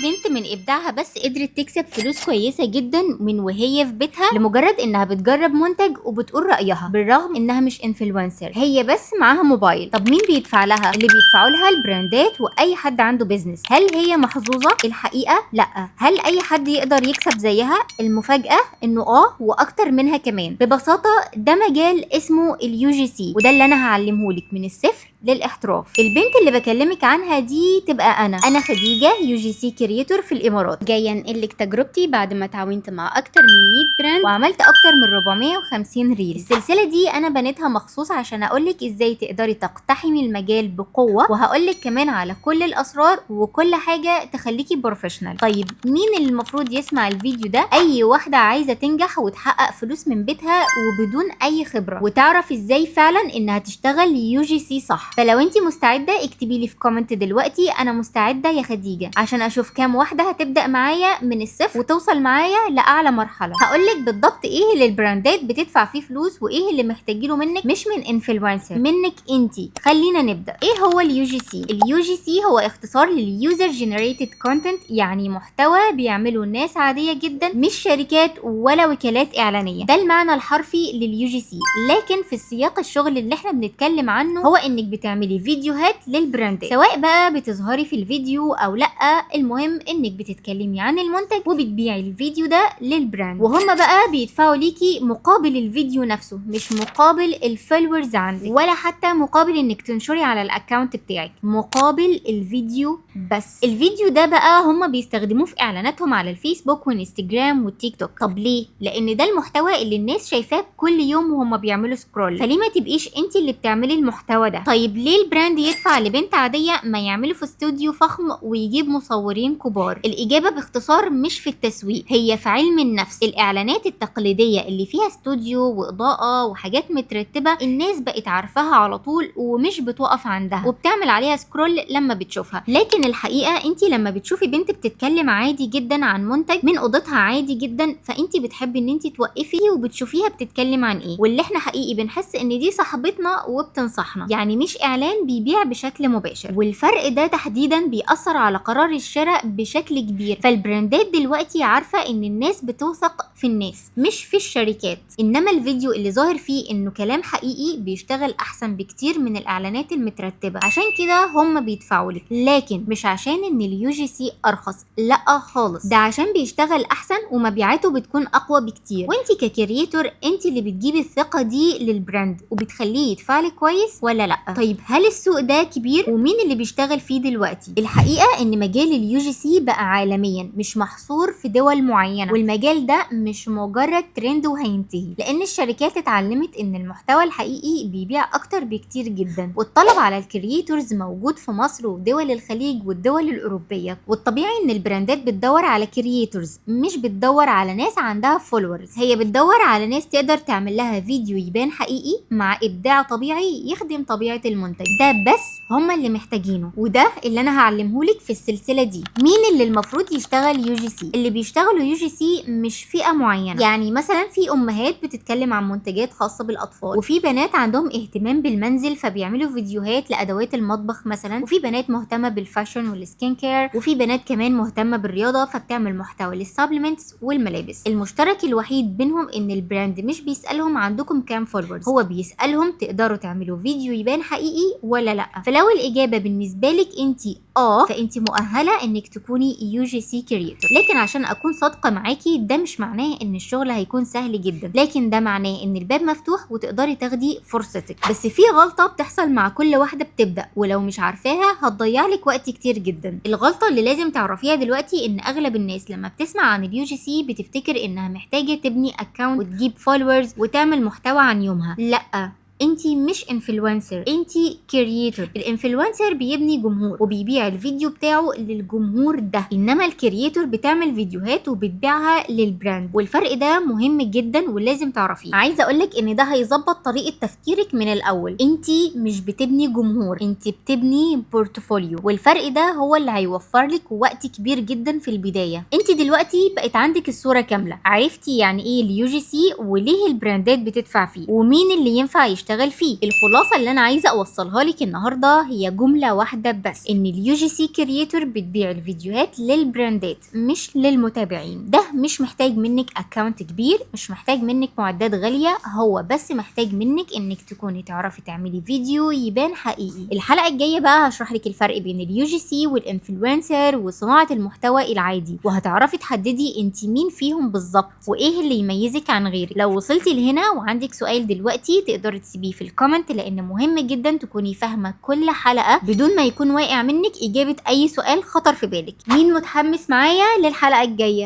بنت من ابداعها بس قدرت تكسب فلوس كويسة جدا من وهي في بيتها لمجرد انها بتجرب منتج وبتقول رايها، بالرغم انها مش influencer، هي بس معاها موبايل. طب مين بيدفع لها؟ اللي بيدفعوا لها البراندات واي حد عنده business. هل هي محظوظة؟ الحقيقة لا. هل اي حد يقدر يكسب زيها؟ المفاجاة انه واكتر منها كمان. ببساطة ده مجال اسمه ال UGC، وده اللي انا هعلمهولك من الصفر للاحتراف. البنت اللي بكلمك عنها دي تبقى انا خديجه، UGC creator في الامارات. جاية انقلك تجربتي بعد ما تعاونت مع اكتر من 100 brand وعملت اكتر من 450 reel. السلسلة دي انا بنيتها مخصوص عشان اقولك ازاي تقدري تقتحمي المجال بقوه، وهقولك كمان على كل الاسرار وكل حاجة تخليكي professional. طيب مين اللي المفروض يسمع الفيديو ده؟ اي واحدة عايزه تنجح وتحقق فلوس من بيتها وبدون اي خبره، وتعرف ازاي فعلا انها تشتغل UGC صح. فلو انت مستعدة اكتبي لي في comment دلوقتي انا مستعدة يا خديجة، عشان اشوف كام واحدة هتبدا معايا من الصفر وتوصل معايا لاعلى مرحلة. هقولك بالضبط ايه اللي البراندات بتدفع فيه فلوس وايه اللي محتاجينه منك، مش من influencer، منك انت. خلينا نبدا. ايه هو ال UGC؟ ال UGC هو اختصار لل user generated content، يعني محتوى بيعمله ناس عادية جدا، مش شركات ولا وكالات اعلانية. ده المعنى الحرفي لل UGC. لكن في السياق الشغل اللي احنا بنتكلم عنه هو انك بتعملي فيديوهات للبراندات، سواء بقى بتظهري في الفيديو او لا، المهم انك بتتكلمي عن المنتج وبتبيعي الفيديو ده لل brand، وهم بقى بيدفعوا ليكي مقابل الفيديو نفسه، مش مقابل ال followers عندك ولا حتى مقابل انك تنشري على ال account بتاعك، مقابل الفيديو بس. الفيديو ده بقى هم بيستخدموه في اعلاناتهم على الفيسبوك والانستجرام والتيك توك. طب ليه؟ لان ده المحتوى اللي الناس شايفاه كل يوم وهم بيعملوا scroll، فليه ما تبقيش انت اللي بتعملي المحتوى ده؟ طيب ليه ال brand يدفع لبنت عادية ما يعمله في استوديو فخم ويجيب مصورين كبار؟ الاجابة باختصار مش في التسويق، هي في علم النفس. الاعلانات التقليدية اللي فيها استوديو واضاءة وحاجات مترتبة الناس بقت عارفاها على طول ومش بتوقف عندها وبتعمل عليها scroll لما بتشوفها. لكن الحقيقة انت لما بتشوفي بنت بتتكلم عادي جدا عن منتج من اوضتها عادي جدا، فانت بتحبي ان انت توقفي وبتشوفيها بتتكلم عن ايه، واللي احنا حقيقي بنحس ان دي صاحبتنا وبتنصحنا، يعني مش اعلان بيبيع بشكل مباشر. والفرق ده تحديدا بيأثر على قرار الشراء بشكل كبير. فالبراندات دلوقتي عارفه ان الناس بتوثق في الناس مش في الشركات، انما الفيديو اللي ظاهر فيه انه كلام حقيقي بيشتغل احسن بكتير من الاعلانات المترتبة، عشان كده هم بيدفعوا لك. لكن مش عشان ان ال UGC ارخص، لا خالص، ده عشان بيشتغل احسن ومبيعاته بتكون اقوى بكتير. وانت ك creator انت اللي بتجيبي الثقة دي لل brand وبتخليه يدفع لك كويس ولا لا. طيب هل السوق ده كبير ومين اللي بيشتغل فيه دلوقتي؟ الحقيقة ان مجال ال UGC بقى عالميا، مش محصور في دول معينة، والمجال ده مش مجرد ترند وهينتهي، لان الشركات اتعلمت ان المحتوى الحقيقي بيبيع اكتر بكتير جدا، والطلب على ال creators موجود في مصر ودول الخليج والدول الاوروبية. والطبيعي ان البراندات بتدور على creators، مش بتدور على ناس عندها followers، هي بتدور على ناس تقدر تعمل لها فيديو يبان حقيقي مع ابداع طبيعي يخدم طبيعة المنتج ده، بس هما اللي محتاجينه، وده اللي انا هعلمهولك في السلسلة دي. مين اللي المفروض يشتغل UGC؟ اللي بيشتغلوا UGC مش فئة معينة، يعني مثلا في امهات بتتكلم عن منتجات خاصة بالاطفال، وفي بنات عندهم اهتمام بالمنزل فبيعملوا فيديوهات لادوات المطبخ مثلا، وفي بنات مهتمة بال fashion وال skin care، وفي بنات كمان مهتمة بالرياضة فبتعمل محتوى لل supplements والملابس. المشترك الوحيد بينهم ان ال brand مش بيسالهم عندكم كام followers، هو بيسالهم تقدروا تعملوا فيديو يبان حقيقي ولا لا. فلو الاجابة بالنسبة لك انت فانت مؤهلة انك تكوني UGC creator. لكن عشان اكون صادقة معاكي، ده مش معناه ان الشغل هيكون سهل جدا، لكن ده معناه ان الباب مفتوح وتقدري تاخدي فرصتك. بس في غلطه بتحصل مع كل واحدة بتبدا، ولو مش عارفاها هتضيع لك وقت كتير جدا. الغلطة اللي لازم تعرفيها دلوقتي ان اغلب الناس لما بتسمع عن ال UGC بتفتكر انها محتاجه تبني account وتجيب followers وتعمل محتوى عن يومها. لا، انتي مش influencer، انتي creator. ال influencer بيبني جمهور وبيبيع الفيديو بتاعه للجمهور ده، انما ال creator بتعمل فيديوهات وبتبيعها لل brand، والفرق ده مهم جدا ولازم تعرفيه. عايزه اقولك ان ده هيظبط طريقه تفكيرك من الاول. انتي مش بتبني جمهور، انتي بتبني portfolio، والفرق ده هو اللي هيوفر لك وقت كبير جدا في البداية. انتي دلوقتي بقت عندك الصورة كاملة، عرفتي يعني ايه ال UGC وليه البراندات بتدفع فيه ومين اللي ينفع يشتغل يشتغل فيه. الخلاصة اللي انا عايزه اوصلها لك النهارده هي جملة واحدة بس، ان ال UGC creator بتبيع الفيديوهات للبراندات مش للمتابعين. ده مش محتاج منك account كبير، مش محتاج منك معدات غالية، هو بس محتاج منك انك تكوني تعرفي تعملي فيديو يبان حقيقي. الحلقة الجاية بقى هشرح لك الفرق بين ال UGC وال influencer وصناعة المحتوى العادي، وهتعرفي تحددي انت مين فيهم بالظبط وايه اللي يميزك عن غيرك. لو وصلتي لهنا وعندك سؤال دلوقتي تقدري تسيبيه في ال comment، لان مهم جدا تكوني فاهمه كل حلقة بدون ما يكون واقع منك اجابه اي سؤال خطر في بالك. مين متحمس معايا للحلقة الجاية؟